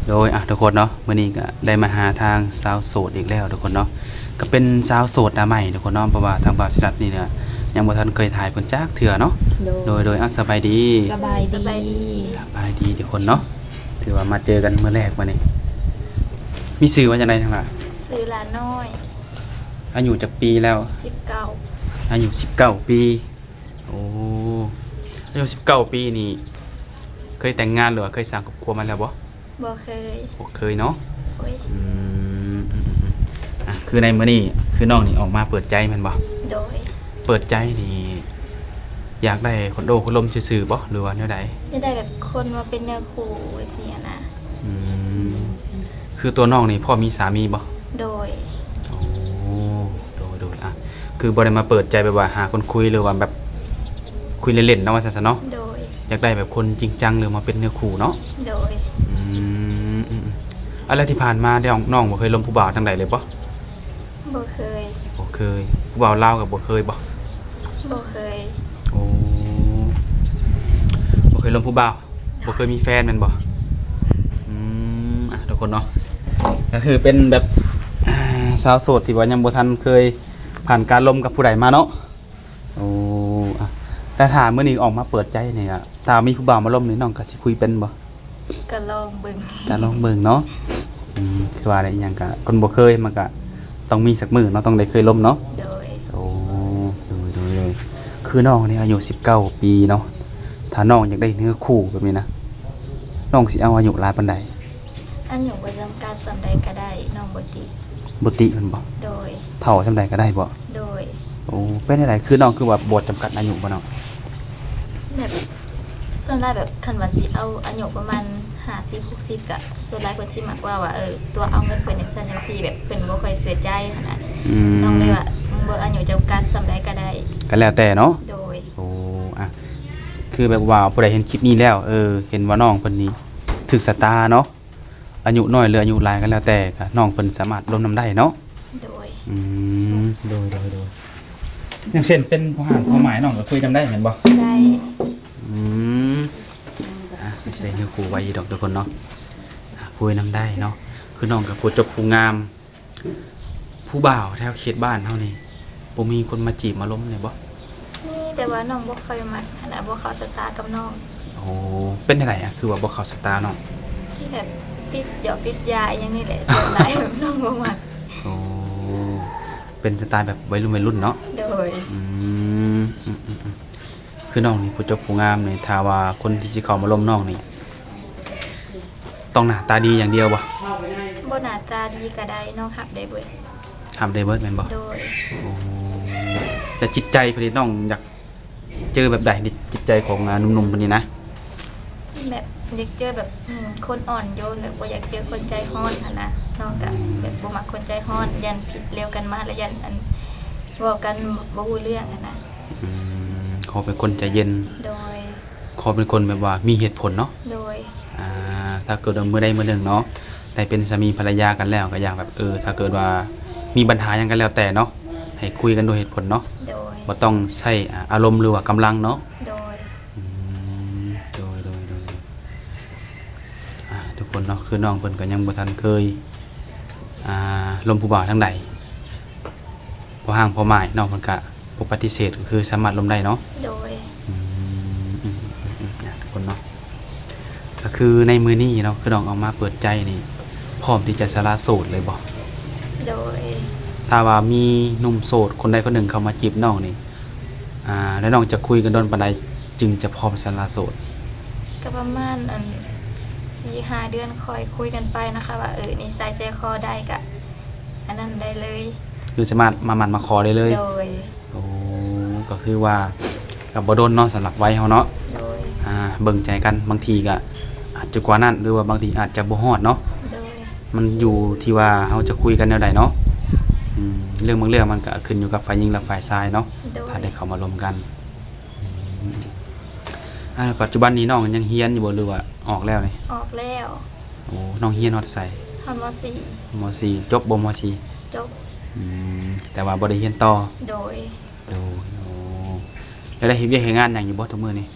ໂດຍ ອ່ະ ທຸກຄົນເນາະ ມື້ນີ້ກໍໄດ້ມາຫາທາງສາວໂສດອີກແລ້ວທຸກຄົນເນາະ ກໍເປັນສາວໂສດໜ້າໃໝ່ທຸກຄົນເນາະ ເພາະວ່າທາງບ່າວສິລັດນີ້ນະ ຍັງບໍ່ທັນເຄີຍຖ່າຍເພິ່ນຈັກເທື່ອເນາະ. ໂດຍ ໂດຍ ໂດຍ ອ່ະ ສະບາຍດີ. ສະບາຍດີ. ສະບາຍດີ. ສະບາຍດີທຸກຄົນເນາະ ຖືວ່າມາເຈີກັນມື້ແລກມື້ນີ້. ມີຊື່ວ່າຈັ່ງໃດທາງຫຼ້າ? ຊື່ຫຼ້ານ້ອຍ. ອາຍຸຈັກປີແລ້ວ? ສິບເກົ້າ. ອາຍຸສິບເກົ້າປີ. ໂອ້ ອາຍຸສິບເກົ້າປີນີ້ ເຄີຍແຕ່ງງານ ຫຼືວ່າເຄີຍສ້າງຄອບຄົວມາແລ້ວບໍ່? ບໍ່ເຄີຍ. ບໍ່ເຄີຍເນາະ. ໂດຍ. ອືມ ອືມ ອືມ ອືມ ອ່ະ ຄືໃນມື້ນີ້ ຄືນ້ອງນີ້ອອກມາເປີດໃຈແມ່ນບໍ່? ໂດຍ. ເປີດໃຈນີ້ ຢາກໄດ້ຄົນໂອ້ຄົນລົມຊື່ໆບໍ່ ຫຼືວ່າແນວໃດ? ຢາກໄດ້ແບບຄົນມາເປັນເນື້ອຄູ່ຈັ່ງຊີ້ຫັ້ນນະ. ອືມ ຄືຕົວນ້ອງນີ້ ພ້ອມມີສາມີບໍ່? ໂດຍ. ໂອ້ ໂດຍ ໂດຍ ອ່ະ ຄືບໍ່ໄດ້ມາເປີດໃຈແບບວ່າຫາຄົນຄຸຍ ຫຼືວ່າແບບຄຸຍເລ່ນໆເນາະ ວ່າຊັ້ນຊະເນາະ. ໂດຍ. ຢາກໄດ້ແບບຄົນຈິງຈັງ ຫຼືມາເປັນເນື້ອຄູ່ເນາະ. ໂດຍ. ອືມ ອືມ ອືມ ອືມ ອາ ແລ້ວທີ່ຜ່ານມານ້ອງ ນ້ອງບໍ່ເຄີຍລົມຜູ້ບ່າວທາງໃດເລີຍບໍ່? ບໍ່ເຄີຍ. ບໍ່ເຄີຍ. ຜູ້ບ່າວລາວກໍບໍ່ເຄີຍບໍ່? ບໍ່ເຄີຍ. ໂອ້ ບໍ່ເຄີຍລົມຜູ້ບ່າວ. ບໍ່ເຄີຍມີແຟນແມ່ນບໍ່? ອືມ ອ່ະ ທຸກຄົນເນາະ ກໍຄືເປັນແບບ ອ່າ ສາວໂສດທີ່ວ່າຍັງບໍ່ທັນເຄີຍຜ່ານການລົມກັບຜູ້ໃດມາເນາະ. ໂອ້ ອ່ະ ແຕ່ຖ້າມື້ນີ້ອອກມາເປີດໃຈນີ້ ຖ້າມີຜູ້ບ່າວມາລົມນີ້ ນ້ອງກໍຊິຄຸຍເປັນບໍ່? ກໍລອງເບິ່ງ. ກໍລອງເບິ່ງເນາະ. ອືມ ຄືວ່າໄດ້ ອີ່ຫຍັງກະຄົນບໍ່ເຄີຍ ມັນກະຕ້ອງມີສັກມື້ເນາະ ຕ້ອງໄດ້ເຄີຍລົມເນາະ. ໂດຍ. ໂອ້ ໂດຍ ໂດຍ ໂດຍ ຄືນ້ອງນີ້ອາຍຸສິບເກົ້າປີເນາະ ຖ້ານ້ອງຢາກໄດ້ເນື້ອຄູ່ແບບນີ້ນະ ນ້ອງຊິເອົາອາຍຸຫຼາຍປານໃດ? ອາຍຸບໍ່ຈຳກັດ ສ່ຳໃດກໍໄດ້ ນ້ອງບໍ່ຕິ. ບໍ່ຕິແມ່ນບໍ່? ໂດຍ. ເຖົ້າສ່ຳໃດກໍໄດ້ບໍ່? ໂດຍ. ໂອ້ ເປັນຈັ່ງໃດ ຄືນ້ອງຄືວ່າບໍ່ຈຳກັດອາຍຸບໍ່ນ້ອງ? ແບບ ສ່ວນຫຼາຍແບບ ຄັນວ່າຊິເອົາອາຍຸປະມານຫ້າສິບ ຫົກສິບ ກະສ່ວນຫຼາຍເພິ່ນຊິມັກເວົ້າວ່າ ເອີ ຕົວະເອົາເງິນເພິ່ນຈັ່ງຊັ້ນຈັ່ງຊີ້ ແບບເພິ່ນບໍ່ຄ່ອຍເຊື່ອໃຈຫັ້ນນະ. ອືມ ນ້ອງເລີຍວ່າ ອືມ ບໍ່ ອາຍຸຈຳກັດສ່ຳໃດກໍໄດ້. ກໍແລ້ວແຕ່ເນາະ. ໂດຍ. ໂອ້ ອ່ະ ຄືແບບວ່າຜູ້ໃດເຫັນຄລິບນີ້ແລ້ວ ເອີ ເຫັນວ່ານ້ອງເພິ່ນນີ້ຖືກຊະຕາເນາະ ອາຍຸນ້ອຍ ຫຼື ອາຍຸຫຼາຍກໍແລ້ວແຕ່ ກໍນ້ອງເພິ່ນສາມາດລົມນຳໄດ້ເນາະ. ໂດຍ. ອືມ ໂດຍ ໂດຍ ໂດຍ. ຢ່າງເຊັ່ນເປັນພໍ່ຮ້າງພໍ່ໝ້າຍ ນ້ອງກໍຄຸຍນຳໄດ້ແມ່ນບໍ່? ໄດ້. ອືມ ອ່ະ ຊິໄດ້ເນື້ອຄູ່ໄວຢູ່ດອກທຸກຄົນເນາະ ອ່ະ ຄຸຍນຳໄດ້ເນາະ. ຄືນ້ອງກໍຜູ້ຈົບຜູ້ງາມ ຜູ້ບ່າວແຖວເຂດບ້ານເຮົານີ້ ບໍ່ມີຄົນມາຈີບມາລົມແດ່ບໍ່? ມີ ແຕ່ວ່ານ້ອງບໍ່ຄ່ອຍມັກຫັ້ນນະ ບໍ່ເຂົ້າຊະຕາກັບນ້ອງ. ໂອ້ ເປັນຈັ່ງໃດອະ ຄືວ່າບໍ່ເຂົ້າຊະຕານ້ອງ? ແບບຕິດຢອກຕິດຢາອີ່ຫຍັງນີ້ແຫຼະ ສ່ວນຫຼາຍແບບນ້ອງບໍ່ມັກ. ໂອ້ ເປັນສະໄຕລ໌ແບບໄວລຸ້ນໆເນາະ. ໂດຍ. ອືມ ອືມ ອືມ ອືມ. ຄືນ້ອງນີ້ຜູ້ຈົບຜູ້ງາມນີ້ ຖ້າວ່າຄົນທີ່ຊິເຂົ້າມາລົມນ້ອງນີ້ ຕ້ອງໜ້າຕາດີຢ່າງດຽວບໍ່? ບໍ່ໜ້າຕາດີກໍໄດ້ ນ້ອງຮັບໄດ້ເບິດ. ຮັບໄດ້ເບິດແມ່ນບໍ່? ໂດຍ. ໂອ້ ແລ້ວຈິດໃຈເພິ່ນນີ້ ນ້ອງຢາກເຈີແບບໃດໃນຈິດໃຈຂອງ ອ່າ ໜຸ່ມໆເພິ່ນນີ້ນະ? ແບບຢາກເຈີແບບ ອືມ ຄົນອ່ອນໂຍນ ແບບບໍ່ຢາກເຈີຄົນໃຈຮ້ອນຫັ້ນນະ. ນ້ອງກະແບບບໍ່ມັກຄົນໃຈຮ້ອນ ຢ້ານຜິດລຽວກັນມາ ແລ້ວຢ້ານ ອັນ ເວົ້າກັນບໍ່ຮູ້ເລື່ອງຫັ້ນນະ. ອືມ ຂໍເປັນຄົນໃຈເຢັນ. ໂດຍ. ຂໍເປັນຄົນແບບວ່າມີເຫດຜົນເນາະ. ໂດຍ. ອ່າ ຖ້າເກີດວ່າມື້ໃດມື້ໜຶ່ງເນາະ ໄດ້ເປັນສາມີພັນລະຍາກັນແລ້ວ ກໍຢາກແບບ ເອີ ຖ້າເກີດວ່າມີບັນຫາຫຍັງກໍແລ້ວແຕ່ເນາະ ໃຫ້ຄຸຍກັນດ້ວຍເຫດຜົນເນາະ. ໂດຍ. ບໍ່ຕ້ອງໃຊ້ ອາ ອາລົມ ຫຼືວ່າກຳລັງເນາະ. ໂດຍ. ອືມ ໂດຍ ໂດຍ ໂດຍ. ອ່າ ທຸກຄົນເນາະ ຄືນ້ອງເພິ່ນກໍຍັງບໍ່ທັນເຄີຍ ອ່າ ລົມຜູ້ບ່າວທາງໃດ ພໍຮ່າງພໍໝ້າຍ ນ້ອງເພິ່ນກະບໍ່ປະຕິເສດ ກໍຄືສາມາດລົມໄດ້ເນາະ. ໂດຍ. ອືມ ອືມ ອືມ ອືມ ທຸກຄົນເນາະ ກໍຄືໃນມື້ນີ້ເນາະ ຄືນ້ອງອອກມາເປີດໃຈນີ້ ພ້ອມທີ່ຈະສະຫຼະໂສດເລີຍບໍ່? ໂດຍ. ຖ້າວ່າມີໜຸ່ມໂສດຄົນໃດຄົນໜຶ່ງເຂົ້າມາຈີບນ້ອງນີ້ ອ່າ ແລ້ວນ້ອງຈະຄຸຍກັນດົນປານໃດຈຶ່ງຈະພ້ອມສະຫຼະໂສດ? ກໍປະມານ ອັນ ສີ່ຫ້າເດືອນ ຄ່ອຍຄຸຍກັນໄປນະຄະ ວ່າ ເອີ ນິໄສໃຈຄໍໄດ້ກະ ອັນນັ້ນໄດ້ເລີຍ ຄືສາມາດມາໝັ້ນມາຂໍໄດ້ເລີຍ. ໂດຍ. ໂອ້ ກໍຄືວ່າກໍບໍ່ດົນເນາະ ສຳລັບໄວເຮົາເນາະ. ໂດຍ. ອ່າ ເບິ່ງໃຈກັນ ບາງທີກໍອາດຈະກວ່ານັ້ນ ຫຼືວ່າບາງທີອາດຈະບໍ່ຮອດເນາະ. ໂດຍ. ມັນຢູ່ທີ່ວ່າເຮົາຈະຄຸຍກັນແນວໃດເນາະ. ອືມ ເລື່ອງບາງເລື່ອງມັນກໍຂຶ້ນຢູ່ກັບຝ່າຍຍິງ ແລະ ຝ່າຍຊາຍເນາະ. ໂດຍ. ຖ້າໄດ້ເຂົ້າມາລົມກັນ. ອືມ ອ່າ ປັດຈຸບັນນີ້ນ້ອງຍັງຮຽນຢູ່ບໍ່ ຫຼືວ່າອອກແລ້ວນີ້? ອອກແລ້ວ. ໂອ້ ນ້ອງຮຽນຮອດໃສ? ຮອດ ມໍສີ່. ມໍສີ່ ຈົບບໍ່ ມໍສີ່? ຈົບ. ອືມ ແຕ່ວ່າບໍ່ໄດ້ຮຽນຕໍ່? ໂດຍ. ໂດຍ. ໂອ້ ແລ້ວໄດ້ເຮັດວຽກເຮັດງານຫຍັງຢູ່ບໍ່ທຸກມື້ນີ້?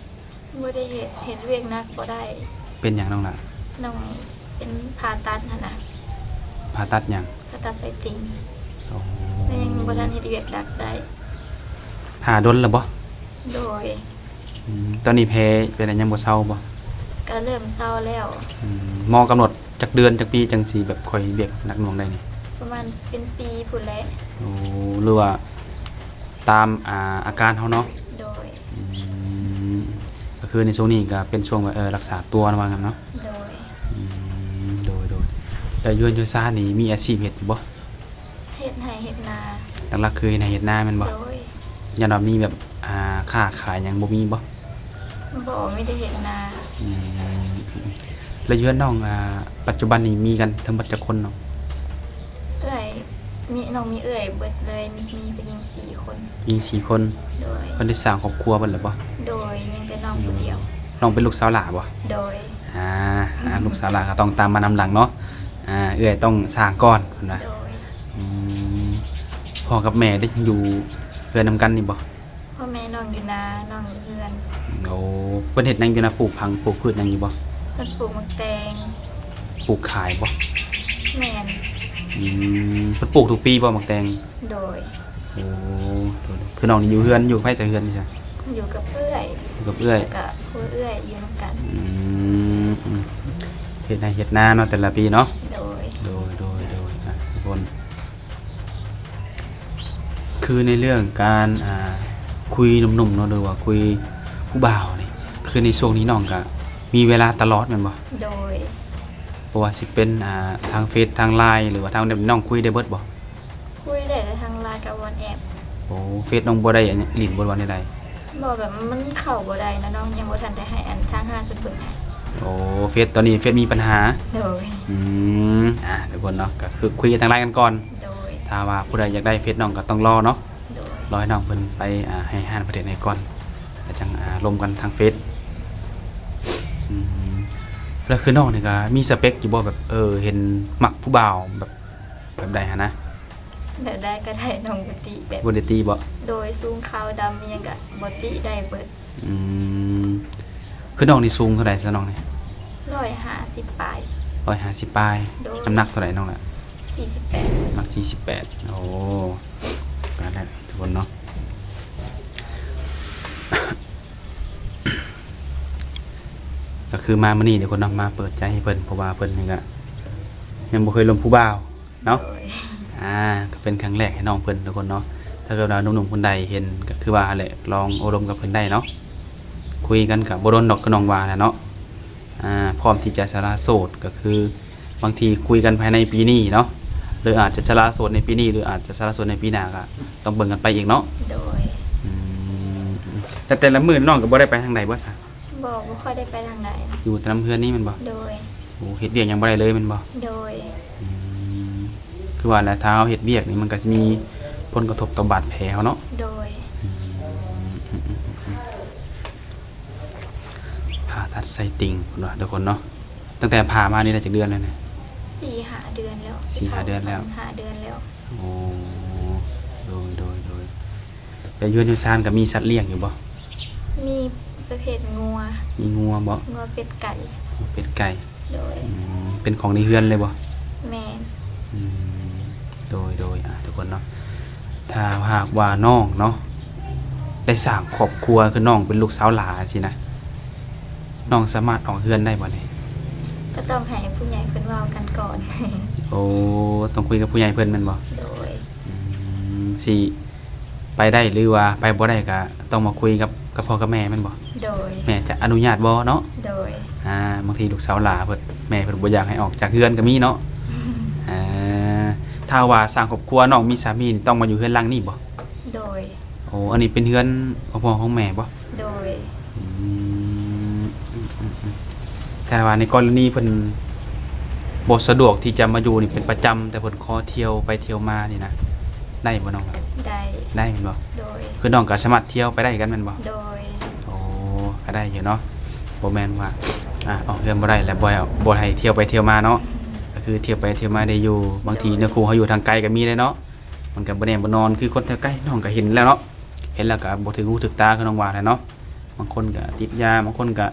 ບໍ່ໄດ້ເຮັດ ເຮັດວຽກໜັກບໍ່ໄດ້. ເປັນຫຍັງນ້ອງລະ? ນ້ອງ ເປັນຜ່າຕັດຫັ້ນນະ. ຜ່າຕັດຫຍັງ? ຜ່າຕັດໄສ້ຕິ່ງ. ໂອ້ ແລ້ວຍັງບໍ່ທັນເຮັດວຽກໜັກໄດ້. ຜ່າດົນແລ້ວບໍ່? ໂດຍ. ອືມ ຕອນນີ້ແຜເປັນຫຍັງ ຍັງບໍ່ເຊົາບໍ່? ກະເລີ່ມເຊົາແລ້ວ. ອືມ ໝໍກຳນົດຈັກເດືອນຈັກປີຈັ່ງຊິແບບຄ່ອຍເຮັດວຽກໜັກໜ່ວງໄດ້ນີ້? ປະມານເປັນປີພຸ້ນແຫຼະ. ໂອ້ ຫຼືວ່າຕາມ ອ່າ ອາການເຮົາເນາະ? ໂດຍ. ອືມ ກະຄືໃນຊ່ວງນີ້ກະເປັນຊ່ວງແບບ ເອີ ລັກສາຕົວວ່າຊັ້ນເນາະ? ໂດຍ. ອືມ ໂດຍໆ. ແລ້ວຢູ່ເຮືອນຢູ່ຊານນີ້ມີອາຊີບເຮັດຢູ່ບໍ່? ເຮັດໄຮ່ເຮັດນາ. ຫຼັກໆຄືເຮັດໄຮ່ເຮັດນາແມ່ນບໍ່? ໂດຍ. ຢ້ານວ່າມີແບບ ອ່າ ຄ້າຂາຍຫຍັງບໍ່ມີບໍ່? ບໍ່ ມີແຕ່ເຮັດນາ. ອືມ ແລ້ວຢູ່ເຮືອນນ້ອງ ອ່າ ປັດຈຸບັນນີ້ມີກັນທັງໝົດຈັກຄົນນ້ອງ? ເອື້ອຍ ມີ ນ້ອງມີເອື້ອຍເບິດເລີຍ ມີຜູ້ຍິງສີ່ຄົນ. ຍິງສີ່ຄົນ. ໂດຍ. ເພິ່ນໄດ້ສ້າງຄອບຄົວເບິດແລ້ວບໍ່? ໂດຍ ຍັງແຕ່ນ້ອງຜູ້ດຽວ. ນ້ອງເປັນລູກສາວຫຼ້າບໍ່? ໂດຍ. ອ່າ ອ່າ ລູກສາວຫຼ້າກະຕ້ອງຕາມມານຳຫຼັງເນາະ. ອ່າ ເອື້ອຍຕ້ອງສ້າງກ່ອນເພິ່ນວ່າ. ໂດຍ. ອືມ ພໍ່ກັບແມ່ໄດ້ຢູ່ເຮືອນນຳກັນນີ້ບໍ່? ພໍ່ແມ່ນ້ອງຢູ່ນາ ນ້ອງຢູ່ເຮືອນ. ໂອ້ ເພິ່ນເຮັດຫຍັງຢູ່ນາ? ປູກຜັງ ປູກພືດຫຍັງຢູ່ບໍ່? ເພິ່ນປູກໝາກແຕງ. ປູກຂາຍບໍ່? ແມ່ນ. ອືມ ເພິ່ນປູກທຸກປີບໍ່ໝາກແຕງ? ໂດຍ. ໂອ້ ຄືນ້ອງນີ້ຢູ່ເຮືອນ ຢູ່ໃຜຊະ ເຮືອນນີ້ຊະ? ຢູ່ກັບເອື້ອຍ. ຢູ່ກັບເອື້ອຍ ແລ້ວກະຜົວເອື້ອຍຢູ່ນຳກັນ. ອືມ ເຮັດໄຮ່ເຮັດນາເນາະ ແຕ່ລະປີເນາະ? ໂດຍ. ໂດຍໆໆ ອ່ະ ທຸກຄົນ ຄືໃນເລື່ອງການ ອ່າ ຄຸຍໜຸ່ມໆເນາະ ຫຼືວ່າຄຸຍຜູ້ບ່າວນີ້ ຄືໃນຊ່ວງນີ້ນ້ອງກະມີເວລາຕະຫຼອດແມ່ນບໍ່? ໂດຍ. ບໍ່ວ່າຊິເປັນ ອ່າ ທາງເຟສ ທາງລາຍ ຫຼືວ່າທາງແບບ ນ້ອງຄຸຍໄດ້ເບິດບໍ່? ຄຸຍໄດ້ແຕ່ທາງລາຍກັບວັອດແອັບ. ໂອ້ ເຟສນ້ອງບໍ່ໄດ້ອັນ ຫຼິ້ນບໍ່ ຫຼືວ່າແນວໃດ? ບໍ່ ແບບມັນເຂົ້າບໍ່ໄດ້ນະ ນ້ອງຍັງບໍ່ທັນໄດ້ໃຫ້ອັນທາງຮ້ານເພິ່ນເບິ່ງໃຫ້. ໂອ້ ເຟສຕອນນີ້ເຟສມີບັນຫາ. ໂດຍ. ອືມ ອ່າ ທຸກຄົນເນາະ ກະຄືຄຸຍກັນທາງລາຍກັນກ່ອນ. ໂດຍ. ຖ້າວ່າຜູ້ໃດຢາກໄດ້ເຟສນ້ອງກະຕ້ອງລໍເນາະ. ໂດຍ. ລໍໃຫ້ນ້ອງເພິ່ນໄປ ອ່າ ໃຫ້ຮ້ານເພິ່ນເຮັດໃຫ້ກ່ອນ ແລ້ວຈັ່ງ ອ່າ ລົມກັນທາງເຟສ. ອືມ ແລ້ວຄືນ້ອງນີ້ກະມີສະເປັກຢູ່ບໍ່? ແບບ ເອີ ເຫັນມັກຜູ້ບ່າວແບບ ແບບໃດຫັ້ນນະ? ແບບໃດກະໄດ້ ນ້ອງບໍ່ຕິ ແບບ ບໍ່ໄດ້ຕິບໍ່? ໂດຍ. ສູງຂາວດຳອີ່ຫຍັງກະບໍ່ຕິ ໄດ້ເບິດ. ອືມ ຄືນ້ອງນີ້ສູງເທົ່າໃດຊະນ້ອງນີ້? ຮ້ອຍຫ້າສິບປາຍ. ຮ້ອຍຫ້າສິບປາຍ. ໂດຍ. ນ້ຳໜັກເທົ່າໃດນ້ອງລະ? ສີ່ສິບແປດ. ນ້ຳໜັກສີ່ສິບແປດ. ໂອ້ ນັ້ນແຫຼະທຸກຄົນເນາະ ກະຄືມາມື້ນີ້ທຸກຄົນເນາະ ມາເປີດໃຈໃຫ້ເພິ່ນ ເພາະວ່າເພິ່ນນີ້ກະຍັງບໍ່ເຄີຍລົມຜູ້ບ່າວ ເນາະ. ໂດຍ. ອ່າ ກະເປັນຄັ້ງແລກໃຫ້ນ້ອງເພິ່ນທຸກຄົນເນາະ. ຖ້າເກີດວ່າໜຸ່ມໆຄົນໃດເຫັນ ກະຄືວ່າຫັ້ນແຫຼະ ລອງໂອ້ລົມກັບເພິ່ນໄດ້ເນາະ ຄຸຍກັນກະບໍ່ດົນດອກ ຄືນ້ອງວ່າຫັ້ນແຫຼະເນາະ. ອ່າ ພ້ອມທີ່ຈະສະຫຼະໂສດ ກະຄືບາງທີຄຸຍກັນພາຍໃນປີນີ້ເນາະ ຫຼືອາດຈະສະຫຼະໂສດໃນປີນີ້ ຫຼືອາດຈະສະຫຼະໂສດໃນປີໜ້າ ກະຕ້ອງເບິ່ງກັນໄປອີກເນາະ. ໂດຍ. ອືມ ແຕ່ ແຕ່ລະມື້ນ້ອງກະບໍ່ໄດ້ໄປທາງໃດບໍ່ຊະ? ບໍ່ ບໍ່ຄ່ອຍໄດ້ໄປທາງໃດ. ຢູ່ແຕ່ນຳເຮືອນນີ້ແມ່ນບໍ່? ໂດຍ. ໂອ້ ເຮັດວຽກຫຍັງບໍ່ໄດ້ເລີຍແມ່ນບໍ່? ໂດຍ. ອືມ ຄືວ່າແຫຼະ ຖ້າເຮົາເຮັດວຽກນີ້ມັນກະຊິມີຜົນກະທົບຕໍ່ບາດແຜເຮົາເນາະ. ໂດຍ. ອືມ ຜ່າຕັດໄສ້ຕິ່ງເພິ່ນວ່າທຸກຄົນເນາະ. ຕັ້ງແຕ່ຜ່າມານີ້ໄດ້ຈັກເດືອນແລ້ວນີ້? ສີ່ຫ້າເດືອນແລ້ວ. ສີ່ຫ້າເດືອນແລ້ວ. ຫ້າເດືອນແລ້ວ. ໂອ້ ໂດຍໆໆ. ແລ້ວຢູ່ເຮືອນຢູ່ຊານກະມີສັດລ້ຽງຢູ່ບໍ່? ມີປະເພດງົວ. ມີງົວບໍ່? ງົວ ເປັດ ໄກ່. ເປັດ ໄກ່. ໂດຍ. ອືມ ເປັນຂອງໃນເຮືອນເລີຍບໍ່? ແມ່ນ. ອືມ ໂດຍໆ ອ່າ ທຸກຄົນເນາະ ຖ້າຫາກວ່ານ້ອງເນາະ ໄດ້ສ້າງຄອບຄົວ ຄືນ້ອງເປັນລູກສາວຫຼ້າຊີ້ນະ ນ້ອງສາມາດອອກເຮືອນໄດ້ບໍ່ນີ້? ກະຕ້ອງໃຫ້ຜູ້ໃຫຍ່ເພິ່ນເວົ້າກັນກ່ອນ. ໂອ້ ຕ້ອງຄຸຍກັບຜູ້ໃຫຍ່ເພິ່ນແມ່ນບໍ່? ໂດຍ. ອືມ ຊິ ໄປໄດ້ ຫຼືວ່າໄປບໍ່ໄດ້ກະຕ້ອງມາຄຸຍກັບ ກັບພໍ່ກັບແມ່ແມ່ນບໍ່? ໂດຍ. ແມ່ຈະອະນຸຍາດບໍ່ເນາະ? ໂດຍ. ອ່າ ບາງທີລູກສາວຫຼ້າເພິ່ນ ແມ່ເພິ່ນບໍ່ຢາກໃຫ້ອອກຈາກເຮືອນກະມີເນາະ. ອືມ ອ່າ ຖ້າວ່າສ້າງຄອບຄົວ ນ້ອງມີສາມີນີ້ ຕ້ອງມາຢູ່ເຮືອນຫຼັງນີ້ບໍ່? ໂດຍ. ໂອ້ ອັນນີ້ເປັນເຮືອນຂອງພໍ່ຂອງແມ່ບໍ່? ໂດຍ. ອືມ ແຕ່ວ່າໃນກໍລະນີເພິ່ນບໍ່ສະດວກທີ່ຈະມາຢູ່ນີ້ເປັນປະຈຳ ແຕ່ເພິ່ນຂໍທ່ຽວໄປທ່ຽວມານີ້ນະ ໄດ້ບໍ່ນ້ອງ? ໄດ້. ໄດ້ແມ່ນບໍ່? ໂດຍ. ຄືນ້ອງກະສາມາດທ່ຽວໄປໄດ້ຄືກັນແມ່ນບໍ່? ໂດຍ. ໂອ້ ກະໄດ້ຢູ່ເນາະ ບໍ່ແມ່ນວ່າ ອ່າ ອອກເຮືອນບໍ່ໄດ້ແລ້ວບໍ່ ບໍ່ໃຫ້ທ່ຽວໄປທ່ຽວມາເນາະ. ອືມ ກະຄືທ່ຽວໄປທ່ຽວມາໄດ້ຢູ່ ບາງທີເນື້ອຄູ່ເຮົາຢູ່ທາງໄກກະມີເດ້ເນາະ. ມັນກະບໍ່ແນ່ບໍ່ນອນ ຄືຄົນແຖວໃກ້ ນ້ອງກະເຫັນແລ້ວເນາະ ເຫັນແລ້ວກະບໍ່ຖືກຫູຖືກຕາ ຄືນ້ອງວ່າແຫຼະເນາະ. ບາງຄົນກະຕິດຢາ ບາງຄົນກະ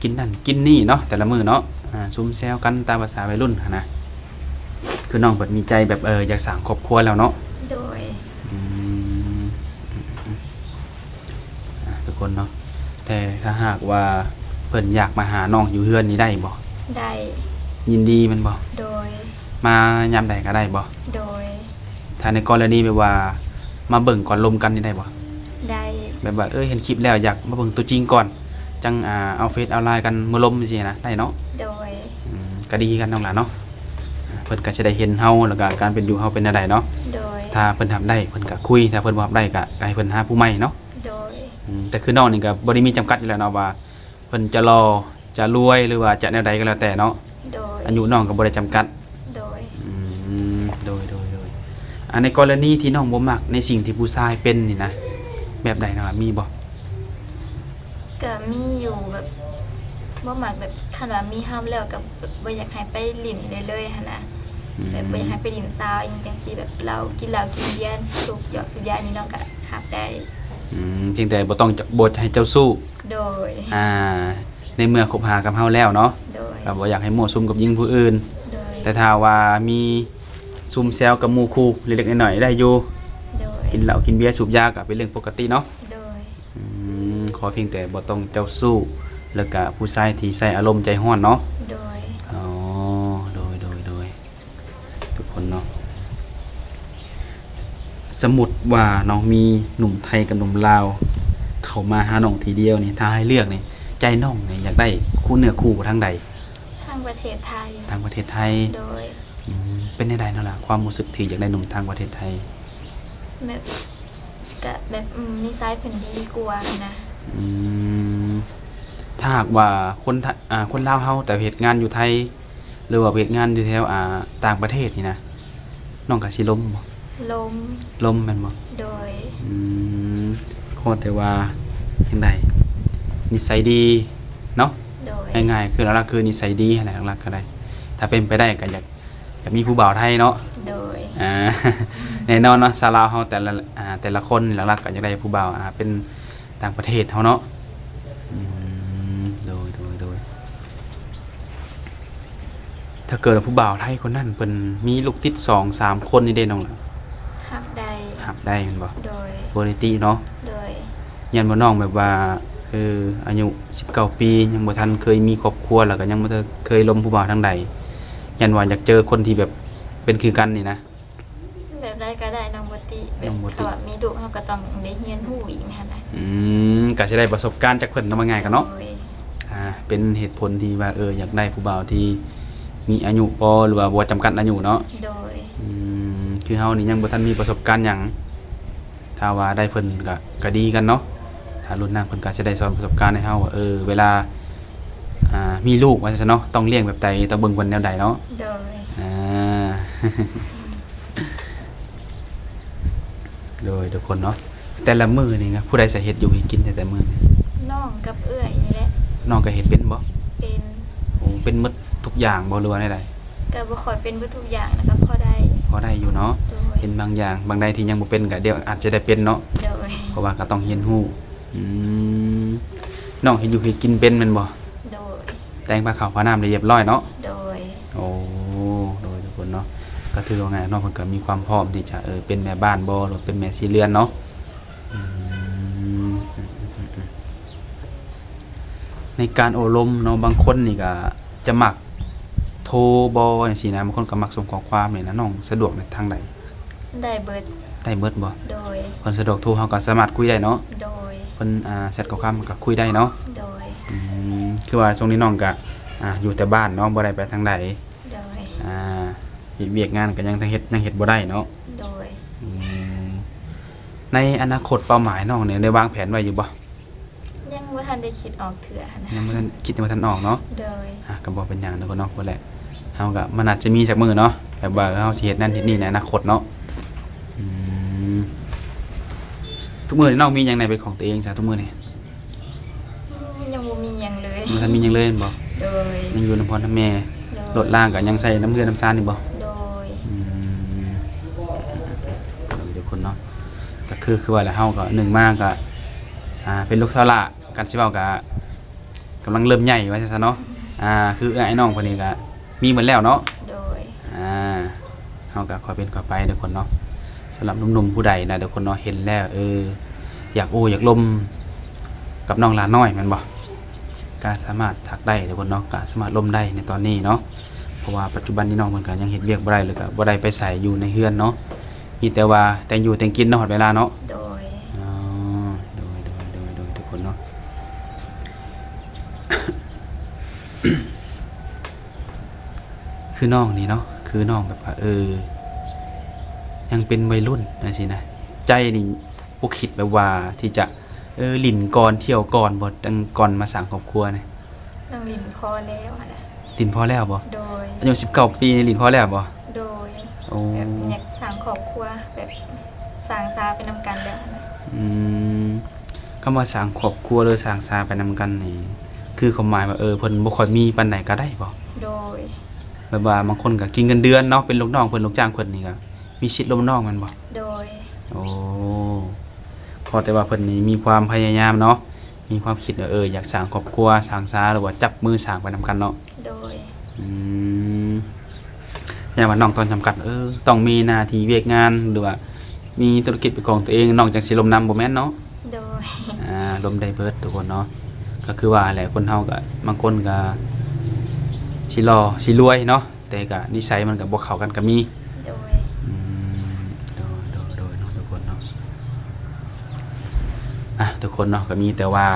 ກິນນັ້ນກິນນີ້ເນາະ ແຕ່ລະມື້ເນາະ. ອ່າ ຊຸມແຊວກັນຕາມພາສາໄວລຸ້ນຫັ້ນນະ. ຄືນ້ອງເພິ່ນມີໃຈແບບ ເອີ ຢາກສ້າງຄອບຄົວແລ້ວເນາະ. ໂດຍ. ອືມ ອ່າ ທຸກຄົນເນາະ ແຕ່ຖ້າຫາກວ່າເພິ່ນຢາກມາຫານ້ອງຢູ່ເຮືອນນີ້ໄດ້ບໍ່? ໄດ້. ຍິນດີແມ່ນບໍ່? ໂດຍ. ມາຍາມໃດກໍໄດ້ບໍ່? ໂດຍ. ຖ້າໃນກໍລະນີແບບວ່າມາເບິ່ງກ່ອນລົມກັນນີ້ໄດ້ບໍ່? ໄດ້. ແບບວ່າ ເອີ ເຫັນຄລິບແລ້ວຢາກມາເບິ່ງຕົວຈິງກ່ອນ ຈັ່ງ ອ່າ ເອົາເຟສເອົາລາຍກັນມື້ລົມຈັ່ງຊີ້ນະ ໄດ້ເນາະ? ໂດຍ. ອືມ ກໍດີຄືກັນນ້ອງຫຼ້າເນາະ. ອ່າ ເພິ່ນກໍຊິໄດ້ເຫັນເຮົາ ແລ້ວກໍການເປັນຢູ່ເຮົາເປັນແນວໃດເນາະ. ໂດຍ. ຖ້າເພິ່ນຮັບໄດ້ເພິ່ນກໍຄຸຍ ຖ້າເພິ່ນບໍ່ຮັບໄດ້ກໍໃຫ້ເພິ່ນຫາຜູ້ໃໝ່ເນາະ. ໂດຍ. ອືມ ແຕ່ຄືນ້ອງນີ້ກໍບໍ່ໄດ້ມີຈຳກັດຢູ່ແລ້ວເນາະ ວ່າເພິ່ນຈະຫຼໍ່ ຈະລວຍ ຫຼືວ່າຈະແນວໃດກໍແລ້ວແຕ່ເນາະ. ໂດຍ. ອາຍຸນ້ອງກໍບໍ່ໄດ້ຈຳກັດ. ໂດຍ. ອືມ ໂດຍ ໂດຍ ໂດຍ. ອ່າ ໃນກໍລະນີທີ່ນ້ອງບໍ່ມັກໃນສິ່ງທີ່ຜູ້ຊາຍເປັນນີ້ນະ ແບບໃດນະ ມີບໍ່? ກະມີຢູ່ ແບບບໍ່ມັກແບບ ຄັນວ່າມີຮັບແລ້ວກະແບບບໍ່ຢາກໃຫ້ໄປຫຼິ້ນເລີຍໆຫັ້ນນະ. ອືມ ແບບບໍ່ຢາກໃຫ້ໄປຫຼິ້ນສາວອີ່ຫຍັງຈັ່ງຊີ້ ແບບເຫຼົ້າ ກິນເຫຼົ້າກິນເບຍ ສູບຢອກສູບຢານີ້ ນ້ອງກະຮັບໄດ້. ອືມ ພຽງແຕ່ບໍ່ຕ້ອງ ບໍ່ໃຫ້ເຈົ້າຊູ້. ໂດຍ. ອ່າ ໃນເມື່ອຄົບຫາກັບເຮົາແລ້ວເນາະ. ໂດຍ. ກໍບໍ່ຢາກໃຫ້ມົ້ວສຸມກັບຍິງຜູ້ອື່ນ. ໂດຍ. ແຕ່ຖ້າວ່າມີຊຸມແຊວກັບໝູ່ຄູ່ເລັກໆນ້ອຍໆໄດ້ຢູ່. ໂດຍ. ກິນເຫຼົ້າກິນເບຍສູບຢາກໍເປັນເລື່ອງປົກກະຕິເນາະ. ໂດຍ. ອືມ ຂໍພຽງແຕ່ບໍ່ຕ້ອງເຈົ້າຊູ້ ແລ້ວກະຜູ້ຊາຍທີ່ໃຊ້ອາລົມໃຈຮ້ອນເນາະ. ໂດຍ. ອໍ ໂດຍ ໂດຍ ໂດຍ ທຸກຄົນເນາະ. ສົມມຸດວ່າເນາະ ມີໜຸ່ມໄທກັບໜຸ່ມລາວເຂົ້າມາຫານ້ອງທີດຽວນີ້ ຖ້າໃຫ້ເລືອກນີ້ ໃຈນ້ອງນີ້ຢາກໄດ້ຄູ່ເນື້ອຄູ່ທາງໃດ? ທາງປະເທດໄທ. ທາງປະເທດໄທ. ໂດຍ. ອືມ ເປັນແນວໃດເນາະລະ ຄວາມຮູ້ສຶກທີ່ຢາກໄດ້ໜຸ່ມທາງປະເທດໄທ? ແບບ ກະແບບ ອືມ ນິໄສເພິ່ນດີກວ່ານະ. ອືມ ຖ້າຫາກວ່າຄົນ ອ່າ ຄົນລາວເຮົາ ແຕ່ເຮັດງານຢູ່ໄທ ຫຼືວ່າເຮັດງານຢູ່ແຖວ ອ່າ ຕ່າງປະເທດນີ້ນະ ນ້ອງກະຊິລົມບໍ່? ລົມ. ລົມແມ່ນບໍ່? ໂດຍ. ອືມ ຂໍແຕ່ວ່າຈັ່ງໃດ ນິໄສດີເນາະ. ໂດຍ. ງ່າຍໆ ຄືຫຼັກໆ ຄືນິໄສດີຫັ້ນແຫຼະ ຫຼັກໆ ກໍໄດ້. ຖ້າເປັນໄປໄດ້ກໍຢາກ ຢາກມີຜູ້ບ່າວໄທເນາະ. ໂດຍ. ອ່າ ແນ່ນອນເນາະ ຊາວລາວເຮົາແຕ່ລະ ອ່າ ແຕ່ລະຄົນຫຼັກໆກໍຢາກໄດ້ຜູ້ບ່າວ ອ່າ ເປັນຕ່າງປະເທດເຮົາເນາະ. ອືມ ໂດຍ ໂດຍ ໂດຍ. ຖ້າເກີດວ່າຜູ້ບ່າວໄທຄົນນັ້ນເພິ່ນມີລູກຕິດສອງສາມຄົນນີ້ເດ້ນ້ອງ? ຮັບໄດ້. ຮັບໄດ້ແມ່ນບໍ່? ໂດຍ. ບໍ່ໄດ້ຕິເນາະ. ໂດຍ. ຢ້ານວ່ານ້ອງແບບວ່າ ເອີ ອາຍຸສິບເກົ້າປີ ຍັງບໍ່ທັນເຄີຍມີຄອບຄົວ ແລ້ວກໍຍັງບໍ່ທັນເຄີຍລົມຜູ້ບ່າວທາງໃດ ຢ້ານວ່າຢາກເຈີຄົນທີ່ແບບເປັນຄືກັນນີ້ນະ. ແບບໃດກໍໄດ້ ນ້ອງບໍ່ຕິ ແບບ ນ້ອງບໍ່ຕິ ຖ້າວ່າມີລູກເຮົາກໍຕ້ອງໄດ້ຮຽນຮູ້ອີກຫັ້ນນະ. ອືມ ກໍຊິໄດ້ປະສົບການຈາກເພິ່ນເນາະ ວ່າງ່າຍກໍເນາະ. ໂດຍ. ອ່າ ເປັນເຫດຜົນທີ່ວ່າ ເອີ ຢາກໄດ້ຜູ້ບ່າວທີ່ມີອາຍຸພໍ ຫຼືວ່າບໍ່ຈຳກັດອາຍຸເນາະ. ໂດຍ. ອືມ ຄືເຮົານີ້ຍັງບໍ່ທັນມີປະສົບການຫຍັງ ຖ້າວ່າໄດ້ເພິ່ນກະ ກະດີກັນເນາະ. ຖ້າລຸ້ນນັ້ນເພິ່ນກະຊິໄດ້ສອນປະສົບການໃຫ້ເຮົາວ່າ ເອີ ເວລາ ອ່າ ມີລູກວ່າຊັ້ນເນາະ ຕ້ອງລ້ຽງແບບໃດ ຕ້ອງເບິ່ງເພິ່ນແນວໃດເນາະ. ໂດຍ. ອ່າ ໂດຍ ທຸກຄົນເນາະ. ແຕ່ລະມື້ນີ້ນະ ຜູ້ໃດສາເຮັດຢູ່ເຮັດກິນແຕ່ລະມື້ນີ້? ນ້ອງກັບເອື້ອຍນີ້ແຫຼະ. ນ້ອງກໍເຮັດເປັນບໍ່? ເປັນ. ໂອ້ ເປັນໝົດທຸກຢ່າງບໍ່ ຫຼືວ່າແນວໃດ? ກໍບໍ່ຄ່ອຍເປັນເບິດທຸກຢ່າງນະ ກໍພໍໄດ້. ພໍໄດ້ຢູ່ເນາະ. ໂດຍ. ເປັນບາງຢ່າງ ບາງໃດທີ່ຍັງບໍ່ເປັນກໍດຽວອາດຈະໄດ້ເປັນເນາະ. ໂດຍ. ເພາະວ່າກໍຕ້ອງຮຽນຮູ້. ອືມ ນ້ອງເຮັດຢູ່ເຮັດກິນເປັນແມ່ນບໍ່? ໂດຍ. ແຕ່ງພາເຂົ້າພານ້ຳໄດ້ຮຽບຮ້ອຍເນາະ. ໂດຍ. ໂອ້ ໂດຍ ທຸກຄົນເນາະ ກໍຖືວ່າງ່າຍ ນ້ອງເພິ່ນກໍມີຄວາມພ້ອມທີ່ຈະ ເອີ ເປັນແມ່ບ້ານບໍ່ ຫຼືເປັນແມ່ຊີເຮືອນເນາະ. ອືມ ໃນການໂອ້ລົມເນາະ ບາງຄົນນີ້ກໍຈະມັກໂທບໍ່ ຈັ່ງຊີ້ນະ ບາງຄົນກໍມັກສົ່ງຂໍ້ຄວາມນີ້ນະ ນ້ອງສະດວກໃນທາງໃດ? ໄດ້ເບິດ. ໄດ້ເບິດບໍ່? ໂດຍ. ເພິ່ນສະດວກໂທ ເຮົາກໍສາມາດຄຸຍໄດ້ເນາະ. ໂດຍ. ເພິ່ນ ອ່າ ແຊັດຂໍ້ຄວາມກໍຄຸຍໄດ້ເນາະ. ໂດຍ. ອືມ ຄືວ່າຊ່ວງນີ້ນ້ອງກໍ ອ່າ ຢູ່ແຕ່ບ້ານເນາະ ບໍ່ໄດ້ໄປທາງໃດ. ໂດຍ. ອ່າ ເຮັດວຽກງານກໍຍັງທັງເຮັດ ຍັງເຮັດບໍ່ໄດ້ເນາະ. ໂດຍ. ອືມ ໃນອະນາຄົດເປົ້າໝາຍນ້ອງນີ້ໄດ້ວາງແຜນໄວ້ຢູ່ບໍ່? ຍັງບໍ່ທັນໄດ້ຄິດອອກເທື່ອຫັ້ນນະ. ຍັງບໍ່ທັນຄິດ ຍັງບໍ່ທັນອອກເນາະ. ໂດຍ. ອ່າ ກໍບໍ່ເປັນຫຍັງດອກເນາະ ພຸ້ນແຫຼະ ເຮົາກໍ ມັນອາດຈະມີຈັກມື້ເນາະ ແບບວ່າເຮົາຊິເຮັດນັ້ນເຮັດນີ້ໃນອະນາຄົດເນາະ. ອືມ ທຸກມື້ນີ້ນ້ອງມີຫຍັງແດ່ເປັນຂອງຕົວເອງຊະ ທຸກມື້ນີ້? ອືມ ຍັງບໍ່ມີຫຍັງເລີຍ. ບໍ່ທັນມີຫຍັງເລີຍແມ່ນບໍ່? ໂດຍ. ຍັງຢູ່ນຳພໍ່ນຳແມ່. ໂດຍ. ລົດລາງກໍຍັງໃຊ້ນຳເຮືອນນຳຊານນີ້ບໍ່? ໂດຍ. ອືມ ໂດຍ ທຸກຄົນເນາະ ກໍຄື ຄືວ່າແຫຼະ ເຮົາກໍໜຶ່ງມາກໍ ອ່າ ເປັນລູກສາວຫຼ້າ ຄັນຊິເວົ້າກໍກຳລັງເລີ່ມໃຫຍ່ວ່າຊັ້ນຊະເນາະ. ອ່າ ຄືອ້າຍນ້ອງເພິ່ນນີ້ກະມີໝົດແລ້ວເນາະ. ໂດຍ ອ່າ ເຮົາກະຄ່ອຍເປັນຄ່ອຍໄປທຸກຄົນເນາະ. ສຳລັບໜຸ່ມໆຜູ້ໃດນະທຸກຄົນເນາະ ເຫັນແລ້ວ ເອີ ຢາກໂອ້ຢາກລົມກັບນ້ອງຫຼ້ານ້ອຍແມ່ນບໍ່ ກະສາມາດທັກໄດ້ທຸກຄົນເນາະ ກະສາມາດລົມໄດ້ໃນຕອນນີ້ເນາະ. ເພາະວ່າປັດຈຸບັນນີ້ນ້ອງເພິ່ນກະຍັງເຮັດວຽກບໍ່ໄດ້ ແລ້ວກະບໍ່ໄດ້ໄປໃສ ຢູ່ໃນເຮືອນເນາະ ມີແຕ່ວ່າແຕ່ງຢູ່ແຕ່ງກິນເນາະ ຮອດເວລາເນາະ. ໂດຍ ອໍ ໂດຍໆໆໆ ທຸກຄົນເນາະ. ຄືນ້ອງນີ້ເນາະ ຄືນ້ອງແບບວ່າ ເອີ ຍັງເປັນໄວລຸ້ນຈັ່ງຊີ້ນະ ໃຈນີ້ບໍ່ຄິດແບບວ່າທີ່ຈະ ເອີ ຫຼິ້ນກ່ອນ ທ່ຽວກ່ອນບໍ່ ຕັ້ງກ່ອນມາສ້າງຄອບຄົວນີ້? ນ້ອງຫຼິ້ນພໍແລ້ວຫັ້ນນະ. ຫຼິ້ນພໍແລ້ວບໍ່? ໂດຍ ອາຍຸສິບເກົ້າປີນີ້ຫຼິ້ນພໍແລ້ວບໍ່? ໂດຍ ໂອ້ ແບບຢາກສ້າງຄອບຄົວ ແບບສ້າງສາໄປນຳກັນແລ້ວຫັ້ນນະ. ອືມ ຄຳວ່າສ້າງຄອບຄົວ ຫຼື ສ້າງສາໄປນຳກັນນີ້ ຄືຄວາມໝາຍວ່າ ເອີ ເພິ່ນບໍ່ຄ່ອຍມີປານໃດກະໄດ້ບໍ່? ໂດຍ ແບບວ່າບາງຄົນກະກິນເງິນເດືອນເນາະ ເປັນລູກນ້ອງເພິ່ນ ລູກຈ້າງເພິ່ນນີ້ກະມີສິດລົມນ້ອງແມ່ນບໍ່? ໂດຍ ໂອ້ ຂໍແຕ່ວ່າເພິ່ນນີ້ມີຄວາມພະຍາຍາມເນາະ ມີຄວາມຄິດວ່າ ເອີ ຢາກສ້າງຄອບຄົວ ສ້າງສາ ຫຼືວ່າຈັບມືສ້າງໄປນຳກັນເນາະ. ໂດຍ ອືມ ແມ່ນວ່ານ້ອງຕ້ອງຈຳກັດ ເອີ ຕ້ອງມີໜ້າທີ່ວຽກງານ ຫຼືວ່າມີທຸລະກິດເປັນຂອງຕົວເອງ ນ້ອງຈັ່ງຊິລົມນຳ ບໍ່ແມ່ນເນາະ? ໂດຍ ອ່າ ລົມໄດ້ເບິດທຸກຄົນເນາະ. ກະຄືວ່າແຫຼະ ຄົນເຮົາກະບາງຄົນກະຊິຫຼໍ່ຊິລວຍເນາະ ແຕ່ກະນິໄສມັນກະບໍ່ເຂົ້າກັນກະມີ. ໂດຍ ອືມ ໂດຍໆໆ ເນາະທຸກຄົນເນາະ. ອ່ະ ທຸກຄົນເນາະ ກະມີແຕ່ວ່າ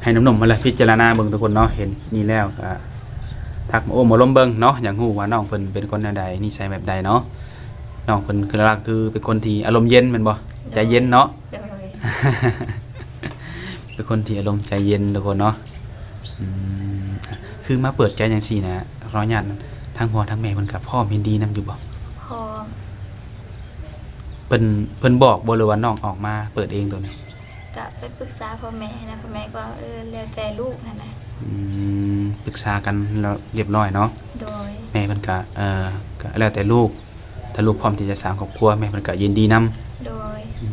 ໃຫ້ໜຸ່ມໆຫັ້ນແຫຼະພິຈາລະນາເບິ່ງທຸກຄົນເນາະ. ເຫັນນີ້ແລ້ວກະທັກມາໂອ້ມາລົມເບິ່ງເນາະ ຢາກຮູ້ວ່ານ້ອງເພິ່ນເປັນຄົນແນວໃດ ນິໄສແບບໃດເນາະ. ນ້ອງເພິ່ນຄືຫຼັກໆຄືເປັນຄົນທີ່ອາລົມເຢັນແມ່ນບໍ່? ໂດຍ ໃຈເຢັນເນາະ. ໂດຍ ເປັນຄົນທີ່ອາລົມໃຈເຢັນທຸກຄົນເນາະ. ອືມ ຄືມາເປີດໃຈຈັ່ງຊີ້ນະ ຂໍອະນຸຍາດ ທາງພໍ່ທາງແມ່ເພິ່ນກະພ້ອມເຫັນດີນຳຢູ່ບໍ່? ພ້ອມ ເພິ່ນ ເພິ່ນບອກບໍ່ ຫຼືວ່ານ້ອງອອກມາເປີດເອງໂຕນີ້? ກະໄປປຶກສາພໍ່ແມ່ຫັ້ນນະ ພໍ່ແມ່ກໍວ່າ ເອີ ແລ້ວແຕ່ລູກຫັ້ນນະ. ອືມ ປຶກສາກັນແລ້ວຮຽບຮ້ອຍເນາະ. ໂດຍ ແມ່ເພິ່ນກະ ເອີ ກະແລ້ວແຕ່ລູກ ຖ້າລູກພ້ອມທີ່ຈະສ້າງຄອບຄົວ ແມ່ເພິ່ນກະຍິນດີນຳ. ໂດຍ ອື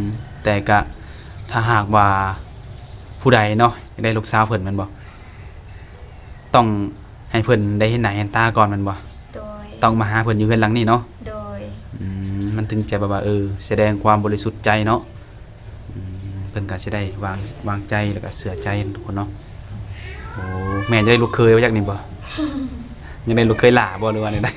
ມ ແຕ່ກະຖ້າຫາກວ່າຜູ້ໃດເນາະ ຢາກໄດ້ລູກສາວເພິ່ນແມ່ນບໍ່? ຕ້ອງໃຫ້ເພິ່ນໄດ້ເຫັນໜ້າເຫັນຕາກ່ອນແມ່ນບໍ່? ໂດຍ ຕ້ອງມາຫາເພິ່ນຢູ່ເຮືອນຫຼັງນີ້ເນາະ. ໂດຍ ອືມ ມັນເຖິງຈະແບບວ່າ ເອີ ສະແດງຄວາມບໍລິສຸດໃຈເນາະ. ອືມ ເພິ່ນກະຊິໄດ້ວາງ ວາງໃຈ ແລ້ວກະເຊື່ອໃຈທຸກຄົນເນາະ. ໂອ້ ແມ່ຢາກໄດ້ລູກເຂີຍວ່າຈັ່ງນີ້ບໍ່? ຢາກໄດ້ລູກເຂີຍຫຼ້າບໍ່ ຫຼືວ່າແນວໃດ?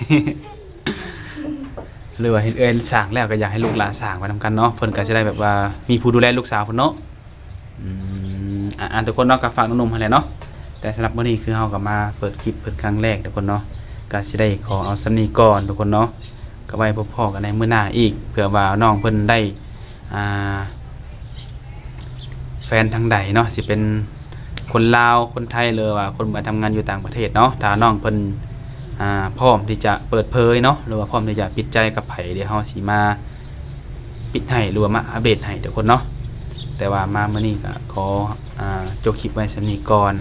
ຫຼືວ່າເຫັນເອື້ອຍສ້າງແລ້ວກະຢາກໃຫ້ລູກຫຼານສ້າງໄປນຳກັນເນາະ ເພິ່ນກະຊິໄດ້ແບບວ່າມີຜູ້ດູແລລູກສາວເພິ່ນເນາະ. ອືມ ອ່າ ທຸກຄົນເນາະ ກະຝາກໜຸ່ມໆຫັ້ນແຫຼະເນາະ. ແຕ່ສຳລັບມື້ນີ້ຄືເຮົາກະມາເປີດຄລິບເພິ່ນຄັ້ງແລກທຸກຄົນເນາະ ກະຊິໄດ້ຂໍເອົາສ່ຳນີ້ກ່ອນທຸກຄົນເນາະ. ກະໄວ້ພົບພໍ້ກັນໃນມື້ໜ້າອີກ ເພື່ອວ່ານ້ອງເພິ່ນໄດ້ ອ່າ ແຟນທາງໃດເນາະ ຊິເປັນຄົນລາວ ຄົນໄທ ຫຼືວ່າຄົນມາທຳງານຢູ່ຕ່າງປະເທດເນາະ. ຖ້ານ້ອງເພິ່ນ ອ່າ ພ້ອມທີ່ຈະເປີດເຜີຍເນາະ ຫຼືວ່າພ້ອມທີ່ຈະປິດໃຈກັບໃຜ ດຽວເຮົາຊິມາປິດໃຫ້ ຫຼືວ່າມາອັບເດດໃຫ້ທຸກຄົນເນາະ. ແຕ່ວ່າມາມື້ນີ້ກະຂໍ ອ່າ ຈົບຄລິບໄວ້ສ່ຳນີ້ກ່ອນ.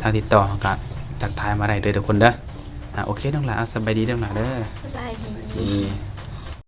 ທາງຕິດຕໍ່ເຮົາກະທັກທາຍມາໄດ້ເດີທຸກຄົນເດີ. ອ່າ ໂອເຄ ນ້ອງຫຼ້າ ສະບາຍດີນ້ອງຫຼ້າເດີ. ສະບາຍດີ.